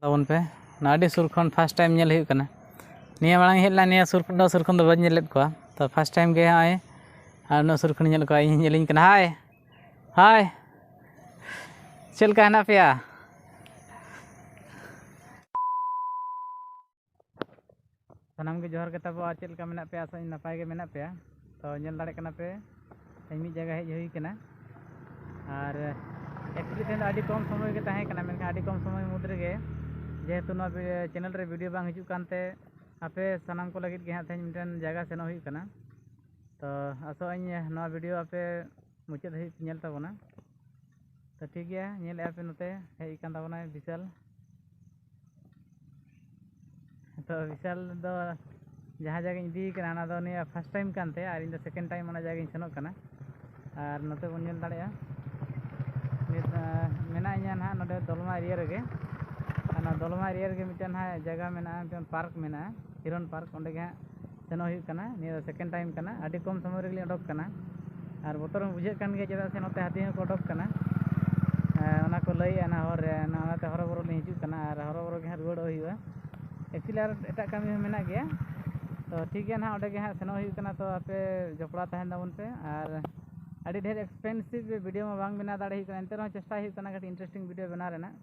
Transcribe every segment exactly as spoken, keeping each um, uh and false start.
ᱛᱟᱵᱚᱱ ᱯᱮ᱾ ᱱᱚᱣᱟ ᱟᱹᱰᱤ ᱥᱩᱨ ᱠᱷᱚᱱ first time ᱧᱮᱞ ᱦᱩᱭᱩᱜ ᱠᱟᱱᱟ᱾ ᱱᱤᱭᱟᱹ ᱢᱟᱲᱟᱝ ᱦᱮᱡ ᱞᱮᱱᱟ, ᱱᱤᱭᱟᱹ ᱥᱩᱨ ᱠᱷᱚᱱ ᱫᱚ, ᱥᱩᱨ ᱠᱷᱚᱱ ᱫᱚ ᱵᱟᱹᱧ ᱧᱮᱞ ᱞᱮᱫ ᱠᱚᱣᱟ᱾ ᱛᱚ first time ᱜᱮ ᱱᱚᱜᱼᱚᱭ ᱟᱨ ᱩᱱᱟᱹᱜ ᱥᱩᱨ ᱠᱷᱚᱱ ᱧᱮᱞ ᱠᱚᱣᱟ, ᱤᱧ ᱧᱮᱞᱤᱧ ᱠᱟᱱᱟ᱾ ᱦᱟᱭ, ᱦᱟᱭ, ᱪᱮᱫ ᱞᱮᱠᱟ ᱦᱮᱱᱟᱜ ᱯᱮᱭᱟ? ᱥᱟᱱᱟᱢ ᱜᱮ ᱡᱚᱦᱟᱨ ᱜᱮ ᱛᱟᱵᱚ᱾ ᱟᱨ ᱪᱮᱫ ᱞᱮᱠᱟ ᱢᱮᱱᱟᱜ ᱯᱮᱭᱟ? ᱟᱥᱟᱧ ᱱᱟᱯᱟᱭ ᱜᱮ ᱢᱮᱱᱟᱜ ᱯᱮᱭᱟ᱾ ᱛᱚ ᱧᱮᱞ ᱫᱟᱲᱮᱭᱟᱜ ᱠᱟᱱᱟ ᱯᱮ, ᱛᱮᱦᱮᱧ ᱢᱤᱫ ᱡᱟᱭᱜᱟ ᱦᱮᱡ ᱦᱩᱭ ᱠᱟᱱᱟ᱾ ᱟᱨ actually ᱛᱮᱦᱮᱧ ᱫᱚ ᱟᱹᱰᱤ ᱠᱚᱢ ᱥᱚᱢᱚᱭ ᱜᱮ ᱛᱟᱦᱮᱸ ᱠᱟᱱᱟ, ᱢᱮᱱᱠᱷᱟᱱ ᱟᱹᱰᱤ ᱠᱚᱢ ᱥᱚᱢᱚᱭ ᱢᱩᱫᱽ ᱨᱮᱜᱮ, ᱡᱮᱦᱮᱛᱩ ᱱᱚᱣᱟ ᱵᱷᱤ-, channel ᱨᱮ video ᱵᱟᱝ ᱦᱤᱡᱩᱜ ᱠᱟᱱᱛᱮ, ᱟᱯᱮ ᱥᱟᱱᱟᱢ ᱠᱚ ᱞᱟᱹᱜᱤᱫ ᱜᱮ ᱦᱟᱸᱜ ᱛᱮᱦᱮᱧ ᱢᱤᱫᱴᱮᱱ ᱡᱟᱭᱜᱟ ᱥᱮᱱᱚᱜ ᱦᱩᱭᱩᱜ ᱠᱟᱱᱟ᱾ ᱛᱚ ᱟᱥᱚᱜ ᱟᱹᱧ ᱱᱚᱣᱟ video ᱟᱯᱮ ᱢᱩᱪᱟᱹᱫ ᱫᱷᱟᱹᱵᱤᱡ ᱯᱮ ᱧᱮᱞ ᱛᱟᱵᱚᱱᱟ᱾ ᱛᱚ ᱴᱷᱤᱠ ᱜᱮᱭᱟ, ᱧᱮᱞᱮᱫᱼᱟ ᱯᱮ ᱱᱚᱛᱮ ᱦᱮᱡ ᱟᱠᱟᱱ ᱛᱟᱵᱚᱱᱟᱭ ᱵᱤᱥᱟᱞ᱾ ᱛᱚ ᱵᱤᱥᱟᱞ ᱫᱚ ᱡᱟᱦᱟᱸ ᱡᱟᱭᱜᱟᱧ ᱤᱫᱤᱭᱮ ᱠᱟᱱᱟ, ᱚᱱᱟ ᱫᱚ ᱱᱤᱭᱟᱹ first time ᱠᱟᱱ ᱛᱟᱭᱟ ᱟᱨ ᱤᱧ ᱫᱚ second time ᱚᱱᱟ ᱡᱟᱭᱜᱟᱧ ᱥᱮᱱᱚᱜ ᱠᱟᱱᱟ᱾ ᱟᱨ ᱱᱚᱛᱮ ᱵᱚᱱ ᱧᱮᱞ ᱫᱟᱲᱮᱭᱟᱜᱼᱟ, ᱱᱤᱛ, ᱟᱸ, ᱢᱮᱱᱟᱜ ᱤᱧᱟ ᱱᱟᱦᱟᱜ ᱱᱚᱰᱮ ᱫᱚᱞᱢᱟ area ᱨᱮᱜᱮ᱾ ᱟᱨ ᱱᱚᱣᱟ ᱫᱚᱞᱢᱟ area ᱨᱮᱜᱮ ᱢᱤᱫᱴᱮᱱ ᱦᱟᱸᱜ ᱡᱟᱭᱜᱟ ᱢᱮᱱᱟᱜᱼᱟ, ᱢᱤᱫᱴᱮᱱ park ᱢᱮᱱᱟᱜᱼᱟ, ᱦᱤᱨᱚᱱ park᱾ ᱚᱸᱰᱮ ᱜᱮ ᱦᱟᱸᱜ ᱥᱮᱱᱚᱜ ᱦᱩᱭᱩᱜ ᱠᱟᱱᱟ᱾ ᱱᱤᱭᱟᱹ ᱫᱚ second time ᱠᱟᱱᱟ, ᱟᱹᱰᱤ ᱠᱚᱢ ᱥᱚᱢᱚᱭ ᱨᱮᱜᱮᱞᱤᱧ ᱚᱰᱚᱠ ᱠᱟᱱᱟ᱾ ᱟᱨ ᱵᱚᱛᱚᱨ ᱦᱚᱸ ᱵᱩᱡᱷᱟᱹᱜ ᱠᱟᱱ ᱜᱮᱭᱟ, ᱪᱮᱫᱟᱜ ᱥᱮ ᱱᱚᱛᱮ ᱦᱟᱹᱛᱤ ᱦᱚᱸᱠᱚ ᱚᱰᱚᱠ ᱠᱟᱱᱟ᱾ ᱮᱸ, ᱚᱱᱟ ᱠᱚ ᱞᱟᱹᱭᱮᱜᱼᱟ ᱱᱟᱦᱟᱜ ᱦᱚᱨ ᱨᱮ, ᱚᱱᱟ, ᱚᱱᱟᱛᱮ ᱦᱚᱨᱚᱵᱚᱨᱚ ᱞᱤᱧ ᱦᱤᱡᱩᱜ ᱠᱟᱱᱟ ᱟᱨ ᱦᱚᱨᱚᱵᱚᱨᱚ ᱜᱮ ᱦᱟᱸᱜ ᱨᱩᱣᱟᱹᱲᱚᱜ ᱦᱩᱭᱩᱜᱼᱟ᱾ Actually ᱟᱨ ᱮᱴᱟᱜ ᱠᱟᱹᱢᱤ ᱦᱚᱸ ᱢᱮᱱᱟᱜ ᱜᱮᱭᱟ᱾ ᱛᱚ ᱴᱷᱤᱠ ᱜᱮᱭᱟ ᱱᱟᱦᱟᱜ, ᱚᱸᱰᱮ ᱜᱮ ᱦᱟᱸᱜ ᱥᱮᱱᱚᱜ ᱦᱩᱭᱩᱜ ᱠᱟᱱᱟ᱾ ᱛᱚ ᱟᱯᱮ ᱡᱚᱯᱲᱟᱣ ᱛᱟᱦᱮᱱ ᱛᱟᱵᱚᱱ ᱯᱮ᱾ ᱟᱨ ᱟᱹᱰᱤ ᱰᱷᱮᱨ expensive video ᱢᱟ ᱵᱟᱝ ᱵᱮᱱᱟᱣ ᱫᱟᱲᱮ ᱦᱩᱭᱩᱜ ᱠᱟᱱᱟ, ᱮᱱᱛᱮ ᱨᱮᱦᱚᱸ ᱪᱮᱥᱴᱟᱭ ᱦᱩᱭᱩᱜ ᱠᱟᱱᱟ ᱠᱟᱹᱴᱤᱡ interesting video ᱵᱮᱱᱟᱣ ᱨᱮᱱᱟᱜ᱾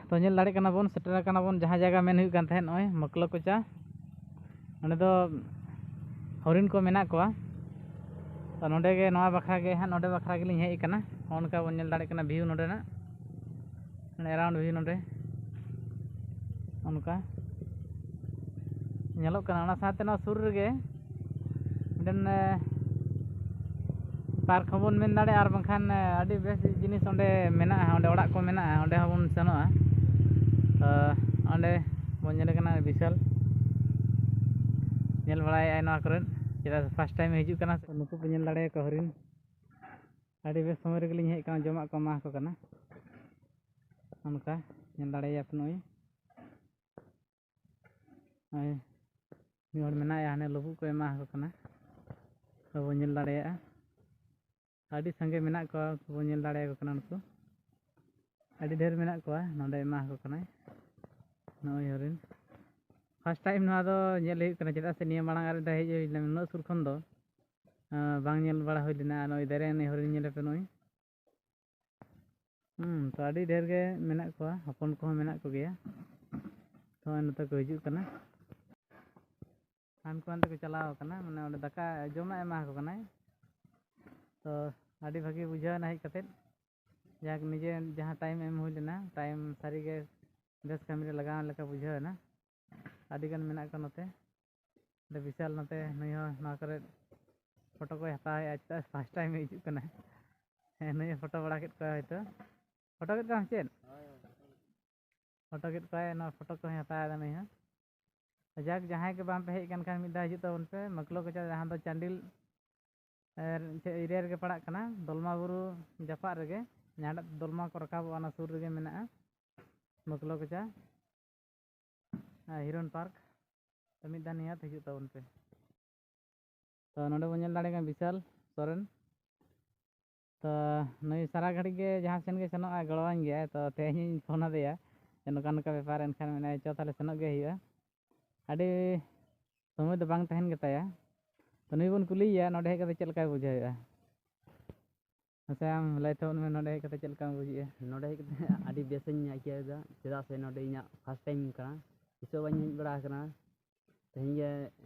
ᱛᱚ ᱧᱮᱞ ᱫᱟᱲᱮᱭᱟᱜ ᱠᱟᱱᱟ ᱵᱚᱱ, ᱥᱮᱴᱮᱨ ᱟᱠᱟᱱᱟ ᱵᱚᱱ ᱡᱟᱦᱟᱸ ᱡᱟᱭᱜᱟ ᱢᱮᱱ ᱦᱩᱭᱩᱜ ᱠᱟᱱ ᱛᱟᱦᱮᱸᱫ, ᱱᱚᱜᱼᱚᱭ ᱢᱚᱠᱞᱚ ᱠᱚᱪᱟ᱾ ᱱᱚᱸᱰᱮ ᱫᱚ ᱦᱚᱨᱤᱱ ᱠᱚ ᱢᱮᱱᱟᱜ ᱠᱚᱣᱟ᱾ ᱛᱚ ᱱᱚᱸᱰᱮ ᱜᱮ, ᱱᱚᱣᱟ ᱵᱟᱠᱷᱨᱟ ᱜᱮ ᱦᱟᱸᱜ, ᱱᱚᱸᱰᱮ ᱵᱟᱠᱷᱨᱟ ᱜᱮᱞᱤᱧ ᱦᱮᱡ ᱟᱠᱟᱱᱟ᱾ ᱱᱚᱜᱼᱚ ᱱᱚᱝᱠᱟ ᱵᱚᱱ ᱧᱮᱞ ᱫᱟᱲᱮᱭᱟᱜ ᱠᱟᱱᱟ view ᱱᱚᱸᱰᱮᱱᱟᱜ, ᱢᱟᱱᱮ around view ᱱᱚᱸᱰᱮ ᱚᱱᱠᱟ ᱧᱮᱞᱚᱜ ᱠᱟᱱᱟ᱾ ᱚᱱᱟ ᱥᱟᱶᱛᱮ ᱱᱚᱣᱟ ᱥᱩᱨ ᱨᱮᱜᱮ ᱢᱤᱫᱴᱮᱱ ᱯᱟᱨᱠ ᱦᱚᱸᱵᱚᱱ ᱢᱮᱱ ᱫᱟᱲᱮᱭᱟᱜᱼᱟ, ᱟᱨ ᱵᱟᱝᱠᱷᱟᱱ ᱟᱹᱰᱤ ᱵᱮᱥ ᱡᱤᱱᱤᱥ ᱚᱸᱰᱮ ᱢᱮᱱᱟᱜᱼᱟ, ᱚᱸᱰᱮ ᱚᱲᱟᱜ ᱠᱚ ᱢᱮᱱᱟᱜᱼᱟ, ᱚᱸᱰᱮ ᱦᱚᱸᱵᱚᱱ ᱥᱮᱱᱚᱜᱼᱟ᱾ ᱛᱚ ᱚᱸᱰᱮ ᱵᱚᱱ ᱧᱮᱞᱮ ᱠᱟᱱᱟ ᱵᱤᱥᱟᱞ ᱧᱮᱞ ᱵᱟᱲᱟᱭᱮᱫᱼᱟᱭ ᱱᱚᱣᱟ ᱠᱚᱨᱮ, ᱪᱮᱫᱟᱜ ᱥᱮ ᱯᱷᱟᱥᱴ ᱴᱟᱭᱤᱢ ᱮ ᱦᱤᱡᱩᱜ ᱠᱟᱱᱟ᱾ ᱱᱩᱠᱩ ᱯᱮ ᱧᱮᱞ ᱫᱟᱲᱮᱭᱟᱠᱚᱣᱟ ᱦᱚᱨᱤᱱ, ᱟᱹᱰᱤ ᱵᱮᱥ ᱥᱚᱢᱚᱭ ᱨᱮᱜᱮ ᱞᱤᱧ ᱦᱮᱡ ᱟᱠᱟᱱᱟ, ᱡᱚᱢᱟᱜ ᱠᱚ ᱮᱢᱟ ᱟᱠᱚ ᱠᱟᱱᱟ᱾ ᱚᱱᱠᱟ ᱧᱮᱞ ᱫᱟᱲᱮᱭᱟᱯᱮ ᱱᱚᱜᱼᱚᱭ᱾ ᱱᱚᱜᱼᱚᱭ ᱢᱤᱫ ᱦᱚᱲ ᱢᱮᱱᱟᱭᱟ, ᱦᱟᱱᱮ ᱞᱩᱵᱩᱜ ᱠᱚ ᱮᱢᱟ ᱟᱠᱚ ᱠᱟᱱᱟ᱾ ᱵᱟᱵᱚ ᱧᱮᱞ ᱫᱟᱲᱮᱭᱟᱜᱼᱟ, ᱟᱹᱰᱤ ᱥᱟᱸᱜᱮ ᱢᱮᱱᱟᱜ ᱠᱚᱣᱟ, ᱵᱚ ᱧᱮᱞ ᱫᱟᱲᱮᱭᱟᱠᱚ ᱠᱟᱱᱟ ᱱᱩᱠᱩ᱾ ᱟᱹᱰᱤ ᱰᱷᱮᱨ ᱢᱮᱱᱟᱜ ᱠᱚᱣᱟ, ᱱᱚᱰᱮ ᱮᱢᱟ ᱟᱠᱚ ᱠᱟᱱᱟᱭ ᱱᱚᱜᱼᱚᱭ ᱦᱚᱨᱤᱱ᱾ ᱯᱷᱟᱥᱴ ᱴᱟᱭᱤᱢ ᱱᱚᱣᱟ ᱫᱚ ᱧᱮᱞ ᱦᱩᱭᱩᱜ ᱠᱟᱱᱟ, ᱪᱮᱫᱟᱜ ᱥᱮ ᱱᱤᱭᱟᱹ ᱢᱟᱲᱟᱝ ᱟᱨ ᱢᱤᱫ ᱫᱷᱟᱣ ᱦᱮᱡ ᱦᱩᱭ ᱞᱮᱱᱟ, ᱩᱱᱟᱹᱜ ᱥᱩᱨ ᱠᱷᱚᱱ ᱫᱚ ᱟᱸ, ᱵᱟᱝ ᱧᱮᱞ ᱵᱟᱲᱟ ᱦᱩᱭ ᱞᱮᱱᱟ᱾ ᱟᱨ ᱱᱚᱜᱼᱚᱭ ᱫᱟᱨᱮ ᱨᱤᱱᱤᱡ ᱦᱚᱨᱤᱱ ᱧᱮᱞᱮ ᱯᱮ ᱱᱚᱜᱼᱚᱭ᱾ ᱦᱩᱸ, ᱛᱚ ᱟᱹᱰᱤ ᱰᱷᱮᱨ ᱜᱮ ᱢᱮᱱᱟᱜ ᱠᱚᱣᱟ, ᱦᱚᱯᱚᱱ ᱠᱚᱦᱚᱸ ᱢᱮᱱᱟᱜ ᱠᱚᱜᱮᱭᱟ᱾ ᱛᱚ ᱱᱚᱜᱼᱚᱭ ᱱᱚᱛᱮ ᱠᱚ ᱦᱤᱡᱩᱜ ᱠᱟᱱᱟ, ᱦᱟᱱᱠᱩ ᱦᱟᱱᱛᱮ ᱠᱚ ᱪᱟᱞᱟᱣ ᱠᱟᱱᱟ, ᱢᱟᱱᱮ ᱚᱸᱰᱮ ᱫᱟᱠᱟ ᱡᱚᱢᱟᱜ ᱮᱢᱟ ᱠᱚ ᱠᱟᱱᱟᱭ᱾ ᱛᱚ ᱟᱹᱰᱤ ᱵᱷᱟᱹᱜᱤ ᱵᱩᱡᱷᱟᱹᱣ ᱮᱱᱟ ᱦᱮᱡ ᱠᱟᱛᱮᱫ, ᱡᱟᱠ ᱱᱤᱡᱮ ᱡᱟᱦᱟᱸ ᱴᱟᱭᱤᱢ ᱮᱢ ᱦᱩᱭ ᱞᱮᱱᱟ, ᱴᱟᱭᱤᱢ ᱥᱟᱹᱨᱤᱜᱮ ᱵᱮᱥ ᱠᱟᱹᱢᱤ ᱨᱮ ᱞᱟᱜᱟᱣ ᱞᱮᱠᱟ ᱵᱩᱡᱷᱟᱹᱣ ᱮᱱᱟ᱾ ᱟᱹᱰᱤ ᱜᱟᱱ ᱢᱮᱱᱟᱜ ᱠᱚᱣᱟ ᱱᱚᱛᱮ᱾ ᱚᱸᱰᱮ ᱵᱤᱥᱟᱞ ᱱᱚᱛᱮ ᱱᱩᱭ ᱦᱚᱸ ᱱᱚᱣᱟ ᱠᱚᱨᱮ ᱯᱷᱳᱴᱳ ᱠᱚᱭ ᱦᱟᱛᱟᱣᱮᱫᱼᱟ, ᱪᱮᱫᱟᱜ ᱯᱷᱟᱥᱴ ᱴᱟᱭᱤᱢ ᱮ ᱦᱤᱡᱩᱜ ᱠᱟᱱᱟ᱾ ᱦᱮᱸ, ᱱᱩᱭ ᱦᱚᱸ ᱯᱷᱳᱴᱳ ᱵᱟᱲᱟ ᱠᱮᱫ ᱠᱚᱣᱟ ᱦᱚᱭᱛᱳ᱾ ᱯᱷᱳᱴᱳ ᱠᱮᱫ ᱠᱚᱣᱟᱢ ᱪᱮᱫ? ᱯᱷᱳᱴᱳ ᱠᱮᱫ ᱠᱚᱣᱟᱭ, ᱱᱚᱣᱟ ᱯᱷᱳᱴᱳ ᱠᱚᱦᱚᱸᱭ ᱦᱟᱛᱟᱣᱮᱫᱟ ᱱᱩᱭ ᱦᱚᱸ᱾ ᱡᱟᱠ, ᱡᱟᱦᱟᱸᱭ ᱠᱚ ᱵᱟᱝ ᱯᱮ ᱦᱮᱡ ᱠᱟᱱ ᱠᱷᱟᱱ ᱢᱤᱫ ᱫᱷᱟᱣ ᱦᱤᱡᱩᱜ ᱛᱟᱵᱚᱱ ᱯᱮ ᱢᱟᱹᱠᱞᱳ ᱠᱚᱪᱟ, ᱡᱟᱦᱟᱸ ᱫᱚ ᱪᱟᱱᱰᱤᱞ ᱮᱨᱤᱭᱟ ᱨᱮᱜᱮ ᱯᱟᱲᱟᱜ ᱠᱟᱱᱟ, ᱫᱚᱞᱢᱟ ᱵᱩᱨᱩ ᱡᱟᱯᱟᱜ ᱨᱮᱜᱮ, ᱡᱟᱦᱟᱸᱴᱟᱜ ᱫᱚᱞᱢᱟ ᱠᱚ ᱨᱟᱠᱟᱵᱚᱜᱼᱟ, ᱚᱱᱟ ᱥᱩᱨ ᱨᱮᱜᱮ ᱢᱮᱱᱟᱜᱼᱟ ᱢᱟᱹᱠᱞᱳ ᱠᱚᱪᱟ᱾ ᱟᱨ ᱦᱤᱨᱚᱱ ᱯᱟᱨᱠ᱾ ᱛᱚ ᱢᱤᱫ ᱫᱷᱟᱣ ᱱᱤᱦᱟᱹᱛ ᱦᱤᱡᱩᱜ ᱛᱟᱵᱚᱱ ᱯᱮ᱾ ᱛᱚ ᱱᱚᱰᱮ ᱵᱚᱱ ᱧᱮᱞ ᱫᱟᱲᱮᱭᱟᱜ ᱠᱟᱱᱟ ᱵᱤᱥᱟᱞ ᱥᱚᱨᱮᱱ᱾ ᱛᱚ ᱱᱩᱭ ᱥᱟᱨᱟ ᱜᱷᱟᱹᱲᱤᱡ ᱜᱮ ᱡᱟᱦᱟᱸ ᱥᱮᱱ ᱜᱮ ᱥᱮᱱᱚᱜᱼᱟ, ᱜᱚᱲᱚᱣᱟᱹᱧ ᱜᱮᱭᱟᱭ᱾ ᱛᱚ ᱛᱮᱦᱮᱧ ᱤᱧ ᱯᱷᱳᱱ ᱟᱫᱮᱭᱟ ᱡᱮ ᱱᱚᱝᱠᱟ ᱱᱚᱝᱠᱟ ᱵᱮᱯᱟᱨ, ᱮᱱᱠᱷᱟᱱ ᱢᱮᱱᱟᱭ, "ᱪᱚ ᱛᱟᱦᱞᱮ ᱥᱮᱱᱚᱜ ᱜᱮ ᱦᱩᱭᱩᱜᱼᱟ᱾" ᱟᱹᱰᱤ ᱥᱚᱢᱚᱭ ᱫᱚ ᱵᱟᱝ ᱛᱟᱦᱮᱱ ᱜᱮᱛᱟᱭᱟ᱾ ᱛᱚ ᱱᱩᱭ ᱵᱚᱱ ᱠᱩᱞᱤᱭᱮᱭᱟ ᱱᱚᱰᱮ ᱦᱮᱡ ᱠᱟᱛᱮ ᱪᱮᱫ ᱞᱮᱠᱟᱭ ᱵᱩᱡᱷᱟᱹᱣᱮᱫᱼᱟ᱾ ᱢᱟᱥᱮ ᱟᱢ ᱞᱟᱹᱭ ᱛᱟᱵᱚᱱ ᱢᱮ, ᱱᱚᱰᱮ ᱦᱮᱡ ᱠᱟᱛᱮ ᱪᱮᱫ ᱞᱮᱠᱟᱢ ᱵᱩᱡᱷᱟᱹᱣᱮᱫᱼᱟ? ᱱᱚᱰᱮ ᱦᱮᱡ ᱠᱟᱛᱮ ᱟᱹᱰᱤ ᱵᱮᱥᱤᱧ ᱟᱹᱭᱠᱟᱹᱣ ᱮᱫᱟ, ᱪᱮᱫᱟᱜ ᱥᱮ ᱱᱚᱰᱮ ᱤᱧᱟᱹᱜ ᱯᱷᱟᱥᱴ ᱴᱟᱭᱤᱢ ᱠᱟᱱᱟ, ᱛᱤᱥ ᱦᱚᱸ ᱵᱟᱹᱧ ᱦᱮᱡ ᱵᱟᱲᱟ ᱟᱠᱟᱱᱟ, ᱛᱮᱦᱮᱧ ᱜᱮ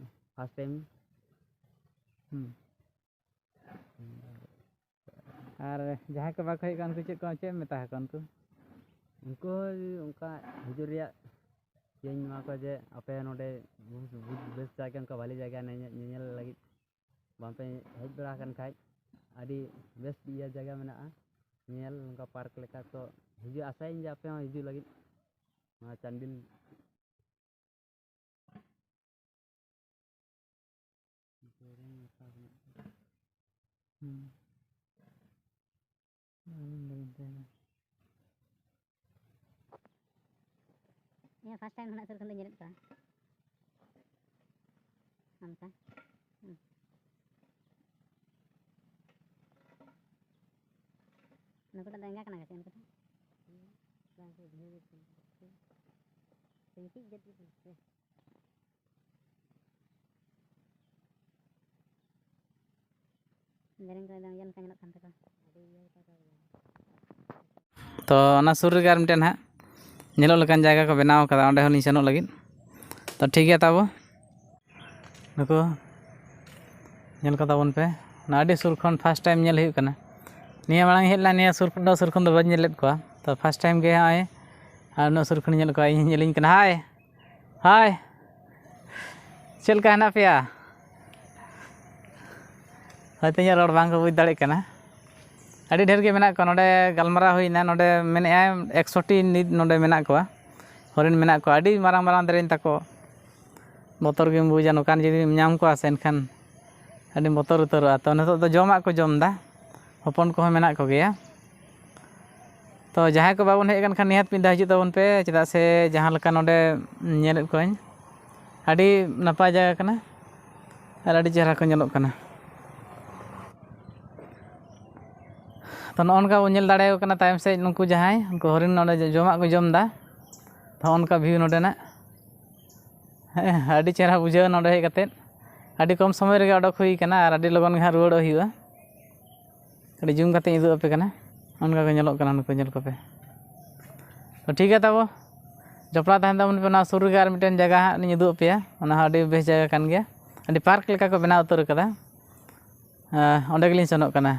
ᱯᱷᱟᱥᱴ ᱴᱟᱭᱤᱢ᱾ ᱦᱩᱸ᱾ ᱟᱨ ᱡᱟᱦᱟᱸᱭ ᱠᱚ ᱵᱟᱠᱚ ᱦᱮᱡ ᱠᱟᱱ, ᱩᱱᱠᱩ ᱪᱮᱫ ᱠᱚ, ᱪᱮᱫ ᱮᱢ ᱢᱮᱛᱟ ᱠᱚᱣᱟ ᱩᱱᱠᱩ? ᱩᱱᱠᱩ ᱦᱚᱸ ᱚᱱᱠᱟ ᱦᱤᱡᱩᱜ ᱨᱮᱭᱟᱜ ᱤᱭᱟᱹᱧ ᱮᱢᱟ ᱠᱚᱣᱟ ᱡᱮ ᱟᱯᱮ ᱱᱚᱰᱮ ᱵᱮᱥ, ᱵᱮᱥ ᱡᱟᱭᱜᱟ, ᱚᱱᱠᱟ ᱵᱷᱟᱞᱮ ᱡᱟᱭᱜᱟ ᱧᱮᱧᱮᱞ, ᱧᱮᱧᱮᱞ ᱞᱟᱹᱜᱤᱫ᱾ ᱵᱟᱝᱯᱮ ᱦᱮᱡ ᱵᱟᱲᱟ ᱟᱠᱟᱱ ᱠᱷᱟᱡ, ᱟᱹᱰᱤ ᱵᱮᱥ ᱤᱭᱟᱹ ᱡᱟᱭᱜᱟ ᱢᱮᱱᱟᱜᱼᱟ ᱧᱮᱞ, ᱱᱚᱝᱠᱟ ᱯᱟᱨᱠ ᱞᱮᱠᱟ᱾ ᱛᱚ ᱦᱤᱡᱩᱜ, ᱟᱥᱟᱭᱟᱹᱧ ᱡᱮ ᱟᱯᱮ ᱦᱚᱸ ᱦᱤᱡᱩᱜ ᱞᱟᱹᱜᱤᱫ ᱱᱚᱣᱟ ᱪᱟᱱᱰᱤᱞ᱾ ᱦᱩᱸ᱾ ᱤᱧ ᱦᱚᱸ first time ᱠᱷᱚᱱᱟᱜ ᱥᱩᱨ ᱠᱷᱚᱱ ᱫᱚᱧ ᱧᱮᱞᱮᱫ ᱠᱚᱣᱟ᱾ ᱚᱱᱠᱟ᱾ ᱦᱩᱸ᱾ ᱱᱩᱠᱩ ᱴᱟᱜ ᱫᱚ ᱮᱸᱜᱟ ᱠᱟᱱᱟ ᱠᱚ ᱥᱮ ᱩᱱᱠᱩ ᱫᱚ? ᱵᱟᱝ, ᱩᱱᱠᱩ ᱵᱷᱤᱲ ᱜᱮ ᱛᱟᱦᱮᱸ ᱠᱟᱱᱟ᱾ ᱢᱤᱫᱴᱤᱡ ᱜᱮ ᱛᱟᱦᱮᱸ ᱠᱟᱱᱟ᱾ ᱫᱮᱨᱮᱧ ᱠᱚ ᱮᱠᱫᱚᱢ ᱤᱭᱟᱹ ᱞᱮᱠᱟ ᱧᱮᱞᱚᱜ ᱠᱟᱱ ᱛᱟᱠᱚᱣᱟ᱾ ᱛᱚ ᱚᱱᱟ ᱥᱩᱨ ᱨᱮᱜᱮ ᱟᱨ ᱢᱤᱫᱴᱮᱱ ᱦᱟᱸᱜ ᱧᱮᱞᱚᱜ ᱞᱮᱠᱟᱱ ᱡᱟᱭᱜᱟ ᱠᱚ ᱵᱮᱱᱟᱣ ᱠᱟᱫᱟ, ᱚᱸᱰᱮ ᱦᱚᱸᱞᱤᱧ ᱥᱮᱱᱚᱜ ᱞᱟᱹᱜᱤᱫ᱾ ᱛᱚ ᱴᱷᱤᱠ ᱜᱮᱭᱟ ᱛᱟᱵᱚ, ᱱᱩᱠᱩ ᱧᱮᱞ ᱠᱚ ᱛᱟᱵᱚᱱ ᱯᱮ᱾ ᱚᱱᱟ ᱟᱹᱰᱤ ᱥᱩᱨ ᱠᱷᱚᱱ first time ᱧᱮᱞ ᱦᱩᱭᱩᱜ ᱠᱟᱱᱟ᱾ ᱱᱤᱭᱟᱹ ᱢᱟᱲᱟᱝ ᱤᱧ ᱦᱮᱡ ᱞᱮᱱᱟ, ᱱᱤᱭᱟᱹ ᱥᱩᱨ ᱠᱷᱚᱱ ᱫᱚ, ᱥᱩᱨ ᱠᱷᱚᱱ ᱫᱚ ᱵᱟᱹᱧ ᱧᱮᱞ ᱞᱮᱫ ᱠᱚᱣᱟ᱾ ᱛᱚ first time ᱜᱮ ᱱᱚᱜᱼᱚᱭ ᱟᱨ ᱩᱱᱟᱹᱜ ᱥᱩᱨ ᱠᱷᱚᱱ ᱧᱮᱞ ᱠᱚᱣᱟ, ᱤᱧ ᱧᱮᱞᱤᱧ ᱠᱟᱱᱟ᱾ ᱦᱟᱭ, ᱦᱟᱭ, ᱪᱮᱫ ᱞᱮᱠᱟ ᱦᱮᱱᱟᱜ ᱯᱮᱭᱟ? ᱦᱚᱭᱛᱳ ᱤᱧᱟᱹᱜ ᱨᱚᱲ ᱵᱟᱝ ᱠᱚ ᱵᱩᱡᱽ ᱫᱟᱲᱮᱭᱟᱜ ᱠᱟᱱᱟ᱾ ᱟᱹᱰᱤ ᱰᱷᱮᱨ ᱜᱮ ᱢᱮᱱᱟᱜ ᱠᱚᱣᱟ ᱱᱚᱰᱮ, ᱜᱟᱞᱢᱟᱨᱟᱣ ᱦᱩᱭᱱᱟ᱾ ᱱᱚᱰᱮ ᱢᱮᱱᱮᱫᱼᱟᱭ ᱮᱠᱥᱚ ᱴᱤ ᱱᱤᱛ ᱱᱚᱰᱮ ᱢᱮᱱᱟᱜ ᱠᱚᱣᱟ, ᱦᱚᱨᱤᱱ ᱢᱮᱱᱟᱜ ᱠᱚᱣᱟ᱾ ᱟᱹᱰᱤ ᱢᱟᱨᱟᱝ ᱢᱟᱨᱟᱝ ᱫᱮᱨᱮᱧ ᱛᱟᱠᱚ, ᱵᱚᱛᱚᱨ ᱜᱮᱢ ᱵᱩᱡᱟ᱾ ᱱᱚᱝᱠᱟᱱ ᱡᱩᱫᱤᱢ ᱧᱟᱢ ᱠᱚᱣᱟ ᱥᱮ, ᱮᱱᱠᱷᱟᱱ ᱟᱹᱰᱤ ᱵᱚᱛᱚᱨ ᱩᱛᱟᱹᱨᱚᱜᱼᱟ᱾ ᱛᱚ ᱱᱤᱛᱚᱜ ᱫᱚ ᱡᱚᱢᱟᱜ ᱠᱚ ᱡᱚᱢ ᱮᱫᱟ, ᱦᱚᱯᱚᱱ ᱠᱚᱦᱚᱸ ᱢᱮᱱᱟᱜ ᱠᱚᱜᱮᱭᱟ᱾ ᱛᱚ ᱡᱟᱦᱟᱸᱭ ᱠᱚ ᱵᱟᱵᱚᱱ ᱦᱮᱡ ᱟᱠᱟᱱ ᱠᱷᱟᱱ ᱱᱤᱦᱟᱹᱛ ᱢᱤᱫ ᱫᱷᱟᱣ ᱦᱤᱡᱩᱜ ᱛᱟᱵᱚᱱ ᱯᱮ, ᱪᱮᱫᱟᱜ ᱥᱮ ᱡᱟᱦᱟᱸ ᱞᱮᱠᱟ ᱱᱚᱰᱮ ᱧᱮᱞᱮᱫ ᱠᱚᱣᱟᱧ, ᱟᱹᱰᱤ ᱱᱟᱯᱟᱭ ᱡᱟᱭᱜᱟ ᱠᱟᱱᱟ ᱟᱨ ᱟᱹᱰᱤ ᱪᱮᱦᱨᱟ ᱠᱚ ᱧᱮᱞᱚᱜ ᱠᱟᱱᱟ᱾ ᱛᱚ ᱱᱚᱜᱼᱚ ᱱᱚᱝᱠᱟ ᱵᱚᱱ ᱧᱮᱞ ᱫᱟᱲᱮᱭᱟᱠᱚ ᱠᱟᱱᱟ ᱛᱟᱭᱚᱢ ᱥᱮᱫ, ᱱᱩᱠᱩ ᱡᱟᱦᱟᱸᱭ, ᱩᱱᱠᱩ ᱦᱚᱨᱤᱱ ᱱᱚᱰᱮ ᱡᱚᱢᱟᱜ ᱠᱚ ᱡᱚᱢ ᱮᱫᱟ᱾ ᱛᱚ ᱱᱚᱜᱼᱚ ᱱᱚᱝᱠᱟ view ᱱᱚᱰᱮᱱᱟᱜ᱾ ᱦᱮᱸ, ᱟᱹᱰᱤ ᱪᱮᱦᱨᱟ ᱵᱩᱡᱷᱟᱹᱣ ᱱᱚᱰᱮ ᱦᱮᱡ ᱠᱟᱛᱮᱫ᱾ ᱟᱹᱰᱤ ᱠᱚᱢ ᱥᱚᱢᱚᱭ ᱨᱮᱜᱮ ᱚᱰᱚᱠ ᱦᱩᱭ ᱠᱟᱱᱟ ᱟᱨ ᱟᱹᱰᱤ ᱞᱚᱜᱚᱱ ᱜᱮ ᱦᱟᱸᱜ ᱨᱩᱣᱟᱹᱲᱚᱜ ᱦᱩᱭᱩᱜᱼᱟ᱾ ᱟᱹᱰᱤ zoom ᱠᱟᱛᱮᱧ ᱩᱫᱩᱜ ᱟᱯᱮ ᱠᱟᱱᱟ᱾ ᱚᱱᱠᱟ ᱠᱚ ᱧᱮᱞᱚᱜ ᱠᱟᱱᱟ ᱱᱩᱠᱩ, ᱧᱮᱞ ᱠᱚᱯᱮ᱾ ᱛᱚ ᱴᱷᱤᱠ ᱜᱮᱭᱟ ᱛᱟᱵᱚ, ᱡᱚᱯᱲᱟᱣ ᱛᱟᱦᱮᱱ ᱛᱟᱵᱚᱱ ᱯᱮ᱾ ᱱᱚᱣᱟ ᱥᱩᱨ ᱨᱮᱜᱮ ᱟᱨ ᱢᱤᱫᱴᱮᱱ ᱡᱟᱭᱜᱟ ᱦᱟᱸᱜ ᱞᱤᱧ ᱩᱫᱩᱜ ᱟᱯᱮᱭᱟ, ᱚᱱᱟ ᱦᱚᱸ ᱟᱹᱰᱤ ᱵᱮᱥ ᱡᱟᱭᱜᱟ ᱠᱟᱱ ᱜᱮᱭᱟ, ᱟᱹᱰᱤ park ᱞᱮᱠᱟ ᱠᱚ ᱵᱮᱱᱟᱣ ᱩᱛᱟᱹᱨ ᱠᱟᱫᱟ᱾ ᱟᱸ, ᱚᱸᱰᱮ ᱜᱮᱞᱤᱧ ᱥᱮᱱᱚᱜ ᱠᱟᱱᱟ᱾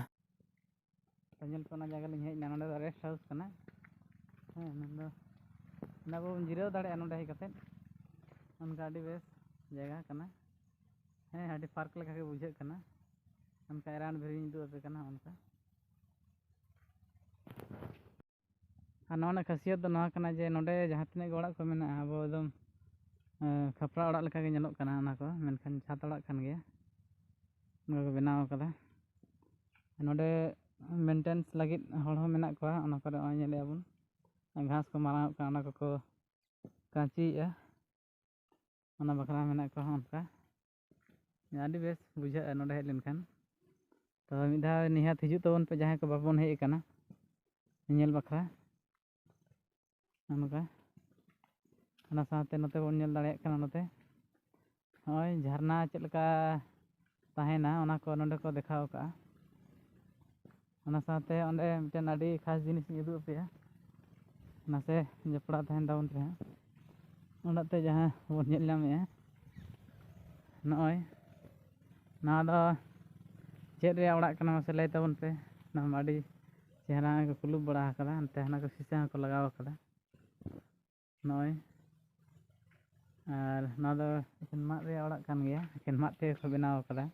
ᱛᱚ ᱧᱮᱞ ᱯᱮ, ᱚᱱᱟ ᱡᱟᱭᱜᱟ ᱞᱤᱧ ᱦᱮᱡ ᱮᱱᱟ, ᱱᱚᱸᱰᱮ ᱫᱚ rest house ᱠᱟᱱᱟ᱾ ᱦᱮᱸ, ᱢᱮᱱᱫᱚ ᱱᱚᱸᱰᱮ ᱟᱵᱚ ᱵᱚᱱ ᱡᱤᱨᱟᱹᱣ ᱫᱟᱲᱮᱭᱟᱜᱼᱟ ᱱᱚᱸᱰᱮ ᱦᱮᱡ ᱠᱟᱛᱮᱫ, ᱚᱱᱠᱟ ᱟᱹᱰᱤ ᱵᱮᱥ ᱡᱟᱭᱜᱟ ᱠᱟᱱᱟ᱾ ᱦᱮᱸ, ᱟᱹᱰᱤ ᱯᱟᱨᱠ ᱞᱮᱠᱟ ᱜᱮ ᱵᱩᱡᱷᱟᱹᱜ ᱠᱟᱱᱟ᱾ ᱚᱱᱠᱟ ᱮᱨᱟᱱ ᱵᱷᱤᱨᱤᱧ ᱩᱫᱩᱜ ᱟᱯᱮ ᱠᱟᱱᱟ ᱚᱱᱠᱟ᱾ ᱟᱨ ᱱᱚᱣᱟ ᱨᱮᱱᱟᱜ ᱠᱷᱟᱹᱥᱤᱭᱟᱛ ᱫᱚ ᱱᱚᱣᱟ ᱠᱟᱱᱟ ᱡᱮ ᱱᱚᱰᱮ ᱡᱟᱦᱟᱸ ᱛᱤᱱᱟᱹᱜ ᱜᱮ ᱚᱲᱟᱜ ᱠᱚ ᱢᱮᱱᱟᱜᱼᱟ, ᱟᱵᱚ ᱮᱠᱫᱚᱢ, ᱮᱸ, ᱠᱷᱟᱯᱨᱟ ᱚᱲᱟᱜ ᱞᱮᱠᱟ ᱜᱮ ᱧᱮᱞᱚᱜ ᱠᱟᱱᱟ ᱚᱱᱟ ᱠᱚ, ᱢᱮᱱᱠᱷᱟᱱ ᱪᱷᱟᱫᱽ ᱚᱲᱟᱜ ᱠᱟᱱ ᱜᱮᱭᱟ᱾ ᱚᱱᱠᱟ ᱠᱚ ᱵᱮᱱᱟᱣ ᱟᱠᱟᱫᱟ᱾ ᱱᱚᱰᱮ ᱢᱮᱱᱴᱮᱱᱥ ᱞᱟᱹᱜᱤᱫ ᱦᱚᱲ ᱦᱚᱸ ᱢᱮᱱᱟᱜ ᱠᱚᱣᱟ᱾ ᱚᱱᱟ ᱠᱚᱨᱮ ᱱᱚᱜᱼᱚᱭ ᱧᱮᱞᱮᱫᱼᱟ ᱵᱚᱱ ᱜᱷᱟᱥ ᱠᱚ ᱢᱟᱨᱟᱝᱚᱜ ᱠᱟᱱᱟ, ᱚᱱᱟ ᱠᱚᱠᱚ ᱠᱟᱸᱪᱤᱭᱮᱫᱼᱟ᱾ ᱚᱱᱟ ᱵᱟᱠᱷᱨᱟ ᱢᱮᱱᱟᱜ ᱠᱚᱣᱟ ᱚᱱᱠᱟ᱾ ᱟᱹᱰᱤ ᱵᱮᱥ ᱵᱩᱡᱷᱟᱹᱜᱼᱟ ᱱᱚᱰᱮ ᱦᱮᱡ ᱞᱮᱱᱠᱷᱟᱱ᱾ ᱛᱚ ᱢᱤᱫ ᱫᱷᱟᱣ ᱱᱤᱦᱟᱹᱛ ᱦᱤᱡᱩᱜ ᱛᱟᱵᱚᱱ ᱯᱮ, ᱡᱟᱦᱟᱸᱭ ᱠᱚ ᱵᱟᱵᱚᱱ ᱦᱮᱡ ᱟᱠᱟᱱᱟ ᱧᱮᱧᱮᱞ ᱵᱟᱠᱷᱨᱟ᱾ ᱚᱱᱠᱟ ᱚᱱᱟ ᱥᱟᱶᱛᱮ ᱱᱚᱛᱮ ᱵᱚᱱ ᱧᱮᱞ ᱫᱟᱲᱮᱭᱟᱜ ᱠᱟᱱᱟ, ᱱᱚᱛᱮ ᱱᱚᱜᱼᱚᱭ ᱡᱷᱟᱨᱱᱟ ᱪᱮᱫ ᱞᱮᱠᱟ ᱛᱟᱦᱮᱱᱟ, ᱚᱱᱟ ᱠᱚ ᱱᱚᱰᱮ ᱠᱚ ᱫᱮᱠᱷᱟᱣ ᱠᱟᱜᱼᱟ᱾ ᱚᱱᱟ ᱥᱟᱶᱛᱮ ᱚᱸᱰᱮ ᱢᱤᱫᱴᱮᱱ ᱟᱹᱰᱤ ᱠᱷᱟᱥ ᱡᱤᱱᱤᱥ ᱤᱧ ᱩᱫᱩᱜ ᱟᱯᱮᱭᱟ, ᱱᱟᱥᱮ ᱡᱚᱯᱲᱟᱣ ᱛᱟᱦᱮᱱ ᱛᱟᱵᱚᱱ ᱯᱮ ᱦᱟᱸᱜ᱾ ᱚᱸᱰᱮ ᱛᱮ ᱡᱟᱦᱟᱸ ᱵᱚᱱ ᱧᱮᱞ ᱧᱟᱢᱮᱜᱼᱟ, ᱱᱚᱜᱼᱚᱭ ᱱᱚᱣᱟ ᱫᱚ ᱪᱮᱫ ᱨᱮᱭᱟᱜ ᱚᱲᱟᱜ ᱠᱟᱱᱟ ᱢᱟᱥᱮ ᱞᱟᱹᱭ ᱛᱟᱵᱚᱱ ᱯᱮ? ᱱᱚᱣᱟ ᱢᱟ ᱟᱹᱰᱤ ᱪᱮᱦᱨᱟ ᱜᱮ ᱠᱚ ᱠᱩᱞᱩᱵ ᱵᱟᱲᱟ ᱟᱠᱟᱫᱟ, ᱚᱱᱛᱮ ᱦᱟᱱᱟ ᱠᱚ ᱥᱤᱥᱟᱹ ᱦᱚᱸᱠᱚ ᱞᱟᱜᱟᱣ ᱟᱠᱟᱫᱟ᱾ ᱱᱚᱜᱼᱚᱭ᱾ ᱟᱨ ᱱᱚᱣᱟ ᱫᱚ ᱮᱠᱮᱱ ᱢᱟᱫ ᱨᱮᱭᱟᱜ ᱚᱲᱟᱜ ᱠᱟᱱ ᱜᱮᱭᱟ, ᱮᱠᱮᱱ ᱢᱟᱫ ᱛᱮᱜᱮ ᱠᱚ ᱵᱮᱱᱟᱣ ᱟᱠᱟᱫᱟ᱾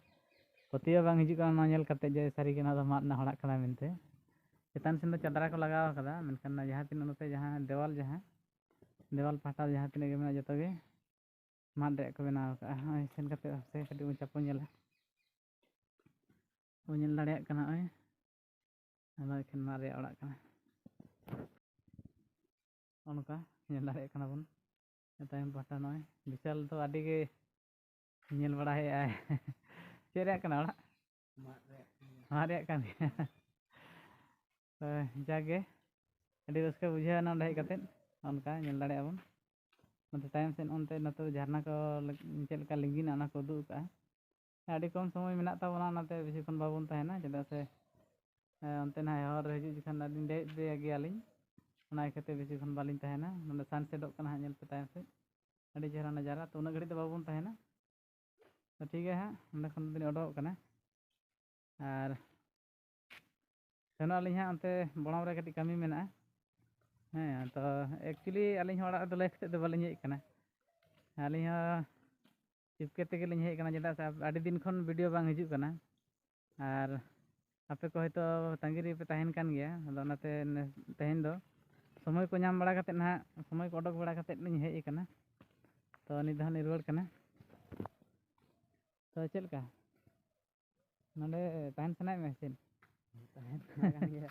ᱯᱟᱹᱛᱭᱟᱹᱣ ᱵᱟᱝ ᱦᱤᱡᱩᱜ ᱠᱟᱱᱟ ᱱᱚᱣᱟ ᱧᱮᱞ ᱠᱟᱛᱮ ᱡᱮ ᱥᱟᱹᱨᱤᱜᱮ ᱱᱚᱣᱟ ᱫᱚ ᱢᱟᱫ ᱨᱮᱱᱟᱜ ᱚᱲᱟᱜ ᱠᱟᱱᱟ ᱢᱮᱱᱛᱮ᱾ ᱪᱮᱛᱟᱱ ᱥᱮᱱ ᱫᱚ ᱪᱟᱫᱽᱨᱟ ᱠᱚ ᱞᱟᱜᱟᱣ ᱟᱠᱟᱫᱟ, ᱢᱮᱱᱠᱷᱟᱱ ᱡᱟᱦᱟᱸ ᱛᱤᱱᱟᱹᱜ ᱱᱚᱛᱮ ᱡᱟᱦᱟᱸ ᱫᱮᱣᱟᱞ, ᱡᱟᱦᱟᱸ ᱫᱮᱣᱟᱞ ᱯᱟᱦᱴᱟ ᱡᱟᱦᱟᱸ ᱛᱤᱱᱟᱹᱜ ᱜᱮ ᱢᱮᱱᱟᱜᱼᱟ, ᱡᱚᱛᱚ ᱜᱮ ᱢᱟᱫ ᱨᱮᱭᱟᱜ ᱠᱚ ᱵᱮᱱᱟᱣ ᱟᱠᱟᱫᱼᱟ᱾ ᱱᱚᱜᱼᱚᱭ ᱥᱮᱱ ᱠᱟᱛᱮ ᱦᱟᱯᱮ ᱠᱟᱹᱴᱤᱡ ᱵᱚᱱ ᱪᱟᱯᱚ ᱧᱮᱞᱟ᱾ ᱵᱚᱱ ᱧᱮᱞ ᱫᱟᱲᱮᱭᱟᱜ ᱠᱟᱱᱟ, ᱱᱚᱜᱼᱚᱭ ᱟᱫᱚ ᱮᱠᱷᱮᱱ ᱢᱟᱫ ᱨᱮᱭᱟᱜ ᱚᱲᱟᱜ ᱠᱟᱱᱟ᱾ ᱱᱚᱜᱼᱚ ᱱᱚᱝᱠᱟ ᱧᱮᱞ ᱫᱟᱲᱮᱭᱟᱜ ᱠᱟᱱᱟ ᱵᱚᱱ᱾ ᱛᱟᱭᱚᱢ ᱯᱟᱦᱴᱟ ᱱᱚᱜᱼᱚᱭ ᱵᱤᱥᱟᱞ ᱫᱚ ᱟᱹᱰᱤ ᱜᱮ ᱧᱮᱞ ᱵᱟᱲᱟ ᱦᱮᱡ ᱟᱭ᱾ ᱪᱮᱫ ᱨᱮᱭᱟᱜ ᱠᱟᱱᱟ ᱚᱲᱟᱜ? ᱢᱟᱫ ᱨᱮᱭᱟᱜ ᱠᱟᱱ ᱜᱮᱭᱟ᱾ ᱛᱚ ᱡᱟᱜᱮ ᱟᱹᱰᱤ ᱨᱟᱹᱥᱠᱟᱹ ᱵᱩᱡᱷᱟᱹᱣ ᱮᱱᱟ ᱚᱸᱰᱮ ᱦᱮᱡ ᱠᱟᱛᱮᱫ᱾ ᱚᱱᱠᱟ ᱧᱮᱞ ᱫᱟᱲᱮᱭᱟᱜᱼᱟ ᱵᱚᱱ ᱱᱚᱛᱮ ᱛᱟᱭᱚᱢ ᱥᱮᱫ, ᱚᱱᱛᱮ ᱱᱚᱛᱮ ᱫᱚ ᱡᱷᱟᱨᱱᱟ ᱠᱚ ᱞᱮ-, ᱪᱮᱫ ᱞᱮᱠᱟ ᱞᱤᱸᱜᱤᱱᱟ ᱚᱱᱟ ᱠᱚ ᱩᱫᱩᱜ ᱟᱠᱟᱫᱼᱟ᱾ ᱟᱹᱰᱤ ᱠᱚᱢ ᱥᱚᱢᱚᱭ ᱢᱮᱱᱟᱜ ᱛᱟᱵᱚᱱᱟ, ᱚᱱᱟᱛᱮ ᱵᱮᱥᱤ ᱠᱷᱚᱱ ᱵᱟᱵᱚᱱ ᱛᱟᱦᱮᱱᱟ, ᱪᱮᱫᱟᱜ ᱥᱮ, ᱮ, ᱚᱱᱛᱮ ᱱᱟᱦᱟᱜ ᱦᱚᱨ ᱨᱮ ᱦᱤᱡᱩᱜ ᱡᱚᱠᱷᱚᱱ ᱟᱹᱞᱤᱧ ᱞᱟᱹᱭᱮᱫ ᱯᱮᱭᱟ ᱜᱮᱭᱟᱞᱤᱧ, ᱚᱱᱟ ᱤᱭᱠᱷᱟᱹᱛᱮ ᱵᱮᱥᱤ ᱠᱷᱚᱱ ᱵᱟᱹᱞᱤᱧ ᱛᱟᱦᱮᱱᱟ᱾ ᱱᱚᱰᱮ ᱥᱟᱱᱥᱮᱴᱚᱜ ᱠᱟᱱᱟ ᱦᱟᱸᱜ, ᱧᱮᱞ ᱯᱮ ᱛᱟᱭᱚᱢ ᱥᱮᱫ, ᱟᱹᱰᱤ ᱪᱮᱦᱨᱟ ᱱᱟᱡᱟᱨᱟ᱾ ᱛᱚ ᱩᱱᱟᱹᱜ ᱜᱷᱟᱹᱲᱤᱡ ᱫᱚ ᱵᱟᱵᱚᱱ ᱛᱟᱦᱮᱱᱟ᱾ ᱛᱚ ᱴᱷᱤᱠ ᱜᱮᱭᱟ ᱦᱟᱸᱜ, ᱚᱸᱰᱮ ᱠᱷᱚᱱ ᱫᱚᱞᱤᱧ ᱚᱰᱚᱠᱚᱜ ᱠᱟᱱᱟ᱾ ᱟᱨ ᱥᱮᱱᱚᱜ ᱟᱹᱞᱤᱧ ᱦᱟᱸᱜ ᱚᱱᱛᱮ ᱵᱚᱲᱚᱢ ᱨᱮ ᱠᱟᱹᱴᱤᱡ ᱠᱟᱹᱢᱤ ᱢᱮᱱᱟᱜᱼᱟ᱾ ᱦᱮᱸ, ᱛᱚ actually ᱟᱹᱞᱤᱧ ᱦᱚᱸ ᱚᱲᱟᱜ ᱨᱮᱫᱚ ᱞᱟᱹᱭ ᱠᱟᱛᱮᱫ ᱫᱚ ᱵᱟᱹᱞᱤᱧ ᱦᱮᱡ ᱟᱠᱟᱱᱟ᱾ ᱟᱹᱞᱤᱧ ᱦᱚᱸ ᱪᱩᱯᱠᱮ ᱛᱮᱜᱮ ᱞᱤᱧ ᱦᱮᱡ ᱟᱠᱟᱱᱟ, ᱪᱮᱫᱟᱜ ᱥᱮ ᱟᱹᱰᱤ ᱫᱤᱱ ᱠᱷᱚᱱ ᱵᱷᱤᱰᱤᱭᱳ ᱵᱟᱝ ᱦᱤᱡᱩᱜ ᱠᱟᱱᱟ᱾ ᱟᱨ ᱟᱯᱮ ᱠᱚ ᱦᱚᱭᱛᱳ ᱛᱟᱺᱜᱤ ᱨᱮᱯᱮ ᱛᱟᱦᱮᱱ ᱠᱟᱱ ᱜᱮᱭᱟ, ᱟᱫᱚ ᱚᱱᱟᱛᱮ ᱱᱮ-, ᱛᱮᱦᱮᱧ ᱫᱚ ᱥᱚᱢᱚᱭ ᱠᱚ ᱧᱟᱢ ᱵᱟᱲᱟ ᱠᱟᱛᱮᱫ ᱱᱟᱦᱟᱜ, ᱥᱚᱢᱚᱭ ᱠᱚ ᱚᱰᱚᱠ ᱵᱟᱲᱟ ᱠᱟᱛᱮᱫ ᱞᱤᱧ ᱦᱮᱡ ᱟᱠᱟᱱᱟ᱾ ᱛᱚ ᱱᱤᱛ ᱫᱚ ᱦᱟᱸᱜ ᱞᱤᱧ ᱨᱩᱣᱟᱹᱲ ᱠᱟᱱᱟ᱾ ᱛᱚ ᱪᱮᱫ ᱞᱮᱠᱟ, ᱱᱚᱰᱮ ᱛᱟᱦᱮᱱ ᱥᱟᱱᱟᱭᱮᱫ ᱢᱮᱭᱟ ᱥᱮ ᱪᱮᱫ? ᱛᱟᱦᱮᱱ ᱥᱟᱱᱟ ᱠᱟᱱ ᱜᱮᱭᱟ᱾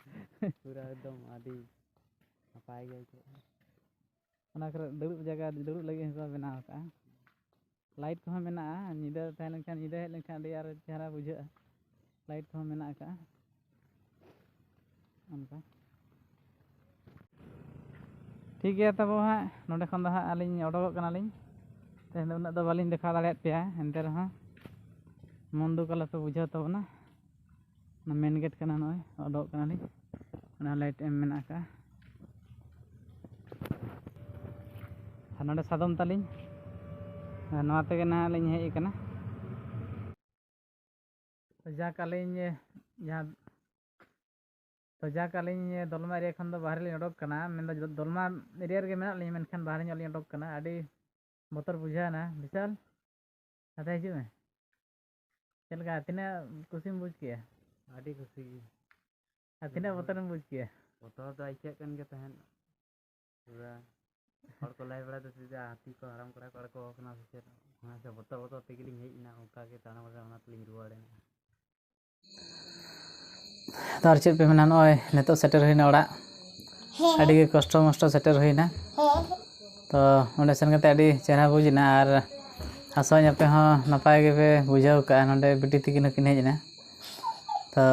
ᱯᱩᱨᱟᱹ ᱮᱠᱫᱚᱢ ᱟᱹᱰᱤ ᱱᱟᱯᱟᱭ ᱜᱮ ᱟᱹᱭᱠᱟᱹᱜᱼᱟ᱾ ᱚᱱᱟ ᱠᱚᱨᱮ ᱫᱩᱲᱩᱵ ᱡᱟᱭᱜᱟ, ᱫᱩᱲᱩᱵ ᱞᱟᱹᱜᱤᱫ ᱦᱚᱸᱠᱚ ᱵᱮᱱᱟᱣ ᱟᱠᱟᱫᱼᱟ᱾ ᱞᱟᱭᱤᱴ ᱠᱚᱦᱚᱸ ᱢᱮᱱᱟᱜᱼᱟ, ᱧᱤᱫᱟᱹ ᱛᱟᱦᱮᱸ ᱞᱮᱱᱠᱷᱟᱱ, ᱧᱤᱫᱟᱹ ᱦᱮᱡ ᱞᱮᱱᱠᱷᱟᱱ ᱟᱹᱰᱤ ᱟᱨ ᱪᱮᱦᱨᱟ ᱵᱩᱡᱷᱟᱹᱜᱼᱟ᱾ ᱞᱟᱭᱤᱴ ᱠᱚᱦᱚᱸ ᱢᱮᱱᱟᱜ ᱟᱠᱟᱫᱼᱟ᱾ ᱚᱱᱠᱟ᱾ ᱴᱷᱤᱠ ᱜᱮᱭᱟ, ᱛᱚᱵᱮ ᱦᱟᱸᱜ ᱱᱚᱸᱰᱮ ᱠᱷᱚᱱ ᱫᱚ ᱦᱟᱸᱜ ᱟᱹᱞᱤᱧ ᱚᱰᱚᱠᱚᱜ ᱠᱟᱱᱟᱞᱤᱧ᱾ ᱛᱮᱦᱮᱧ ᱫᱚ ᱩᱱᱟᱹᱜ ᱫᱚ ᱵᱟᱹᱞᱤᱧ ᱫᱮᱠᱷᱟᱣ ᱫᱟᱲᱮᱭᱟᱫ ᱯᱮᱭᱟ, ᱮᱱᱛᱮ ᱨᱮᱦᱚᱸ ᱢᱚᱱ ᱫᱩᱠ ᱟᱞᱚ ᱯᱮ ᱵᱩᱡᱷᱟᱹᱣ ᱛᱟᱵᱚᱱᱟ᱾ ᱚᱱᱟ ᱢᱮᱱ ᱜᱮᱴ ᱠᱟᱱᱟ, ᱱᱚᱜᱼᱚᱭ ᱚᱰᱚᱠ ᱠᱟᱱᱟᱞᱤᱧ᱾ ᱚᱱᱟ ᱞᱟᱭᱤᱴ ᱮᱢ ᱢᱮᱱᱟᱜ ᱟᱠᱟᱫᱼᱟ᱾ ᱟᱨ ᱱᱚᱰᱮ ᱥᱟᱫᱚᱢ ᱛᱟᱹᱞᱤᱧ, ᱟᱨ ᱱᱚᱣᱟ ᱛᱮᱜᱮ ᱱᱟᱦᱟᱜ ᱞᱤᱧ ᱦᱮᱡ ᱟᱠᱟᱱᱟ᱾ ᱡᱟᱠ ᱟᱹᱞᱤᱧ ᱡᱟᱦᱟᱸ, ᱛᱚ ᱡᱟᱠ ᱟᱹᱞᱤᱧ ᱫᱚᱞᱢᱟ ᱮᱨᱤᱭᱟ ᱠᱷᱚᱱ ᱫᱚ ᱵᱟᱦᱨᱮ ᱞᱤᱧ ᱚᱰᱚᱠ ᱠᱟᱱᱟ, ᱢᱮᱱᱫᱚ ᱫᱚᱞᱢᱟ ᱮᱨᱤᱭᱟ ᱨᱮᱜᱮ ᱢᱮᱱᱟᱜ ᱞᱤᱧᱟ, ᱢᱮᱱᱠᱷᱟᱱ ᱵᱟᱦᱨᱮ ᱧᱚᱜ ᱞᱤᱧ ᱚᱰᱚᱠ ᱠᱟᱱᱟ᱾ ᱟᱹᱰᱤ ᱵᱚᱛᱚᱨ ᱵᱩᱡᱷᱟᱹᱣ ᱮᱱᱟ᱾ ᱵᱤᱥᱟᱞ, ᱱᱚᱛᱮ ᱦᱤᱡᱩᱜ ᱢᱮ᱾ ᱪᱮᱫ ᱞᱮᱠᱟ, ᱛᱤᱱᱟᱹᱜ ᱠᱩᱥᱤᱢ ᱵᱩᱡᱽ ᱠᱮᱜᱼᱟ? ᱟᱹᱰᱤ ᱠᱩᱥᱤ ᱜᱮ᱾ ᱟᱨ ᱛᱤᱱᱟᱹᱜ ᱵᱚᱛᱚᱨᱮᱢ ᱵᱩᱡᱽ ᱠᱮᱜᱼᱟ? ᱵᱚᱛᱚᱨ ᱫᱚ ᱟᱹᱭᱠᱟᱹᱜ ᱠᱟᱱ ᱜᱮ ᱛᱟᱦᱮᱸᱫ᱾ ᱯᱩᱨᱟᱹ ᱦᱚᱲ ᱠᱚ ᱞᱟᱹᱭ ᱵᱟᱲᱟᱭ ᱫᱟ ᱥᱮ ᱪᱮᱫ ᱦᱟᱹᱛᱤ ᱠᱚ ᱦᱟᱲᱟᱢ ᱠᱚᱲᱟ ᱠᱚ ᱟᱬᱜᱚ ᱟᱠᱟᱱᱟ ᱥᱮ ᱪᱮᱫ? ᱚᱱᱟ ᱥᱮ ᱵᱚᱛᱚᱨ ᱵᱚᱛᱚᱨ ᱛᱮᱜᱮᱞᱤᱧ ᱦᱮᱡ ᱮᱱᱟ, ᱚᱱᱠᱟ ᱜᱮ ᱛᱟᱲᱟᱢ ᱨᱮ ᱚᱱᱟ ᱛᱮᱞᱤᱧ ᱨᱩᱣᱟᱹᱲ ᱮᱱᱟ᱾ ᱛᱚ ᱟᱨ ᱪᱮᱫ ᱯᱮ ᱢᱮᱱᱟ, ᱱᱚᱜᱼᱚᱭ ᱱᱤᱛᱚᱜ ᱥᱮᱴᱮᱨ ᱦᱩᱭᱱᱟ ᱚᱲᱟᱜ᱾ ᱦᱮᱸ᱾ ᱟᱹᱰᱤ ᱜᱮ ᱠᱚᱥᱴᱚ ᱢᱚᱥᱴᱚ ᱥᱮᱴᱮᱨ ᱦᱩᱭᱱᱟ᱾ ᱦᱮᱸ᱾ ᱛᱚ ᱚᱸᱰᱮ ᱥᱮᱱ ᱠᱟᱛᱮ ᱟᱹᱰᱤ ᱪᱮᱦᱨᱟ ᱵᱩᱡᱽ ᱮᱱᱟ, ᱟᱨ ᱟᱥᱟᱧ ᱟᱯᱮ ᱦᱚᱸ ᱱᱟᱯᱟᱭ ᱜᱮᱯᱮ ᱵᱩᱡᱷᱟᱹᱣ ᱠᱟᱜᱼᱟ᱾ ᱱᱚᱰᱮ ᱵᱤᱴᱤ ᱛᱤᱠᱤᱱ ᱦᱚᱸᱠᱤᱱ ᱦᱮᱡ ᱮᱱᱟ᱾ ᱛᱚ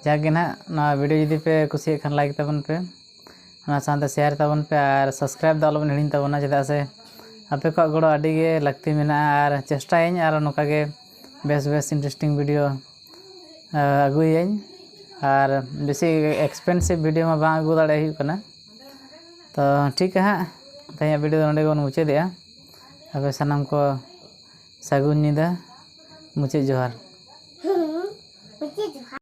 ᱡᱟᱜᱮ ᱱᱟᱦᱟᱜ ᱱᱚᱣᱟ ᱵᱷᱤᱰᱤᱭᱳ ᱡᱩᱫᱤ ᱯᱮ ᱠᱩᱥᱤᱭᱟᱜ ᱠᱷᱟᱱ ᱞᱟᱭᱤᱠ ᱛᱟᱵᱚᱱ ᱯᱮ, ᱚᱱᱟ ᱥᱟᱶᱛᱮ ᱥᱮᱭᱟᱨ ᱛᱟᱵᱚᱱ ᱯᱮ, ᱟᱨ ᱥᱟᱵᱥᱠᱨᱟᱭᱤᱵ ᱫᱚ ᱟᱞᱚᱵᱚᱱ ᱦᱤᱲᱤᱧ ᱛᱟᱵᱚᱱᱟ, ᱪᱮᱫᱟᱜ ᱥᱮ ᱟᱯᱮ ᱠᱚᱣᱟᱜ ᱜᱚᱲᱚ ᱟᱹᱰᱤ ᱜᱮ ᱞᱟᱹᱠᱛᱤ ᱢᱮᱱᱟᱜᱼᱟ᱾ ᱟᱨ ᱪᱮᱥᱴᱟᱭᱟᱹᱧ ᱟᱨᱚ ᱱᱚᱝᱠᱟ ᱜᱮ ᱵᱮᱥ ᱵᱮᱥ ᱤᱱᱴᱟᱨᱮᱥᱴᱤᱝ ᱵᱷᱤᱰᱤᱭᱳ ᱟᱹᱜᱩᱭᱟᱹᱧ᱾ ᱟᱨ ᱵᱮᱥᱤ ᱮᱠᱥᱯᱮᱱᱥᱤᱵᱷ ᱵᱷᱤᱰᱤᱭᱳ ᱢᱟ ᱵᱟᱝ ᱟᱹᱜᱩ ᱫᱟᱲᱮ ᱦᱩᱭᱩᱜ ᱠᱟᱱᱟ᱾ ᱛᱚ ᱴᱷᱤᱠ ᱜᱮ ᱦᱟᱸᱜ, ᱛᱮᱦᱮᱧᱟᱜ ᱵᱷᱤᱰᱤᱭᱳ ᱫᱚ ᱱᱚᱸᱰᱮ ᱜᱮᱵᱚᱱ ᱢᱩᱪᱟᱹᱫᱮᱜᱼᱟ᱾ ᱟᱯᱮ ᱥᱟᱱᱟᱢ ᱠᱚ ᱥᱟᱹᱜᱩᱱ ᱧᱤᱫᱟᱹ, ᱢᱩᱪᱟᱹᱫ ᱡᱚᱦᱟᱨ᱾ ᱦᱩᱸ, ᱢᱩᱪᱟᱹᱫ ᱡᱚᱦᱟᱨ᱾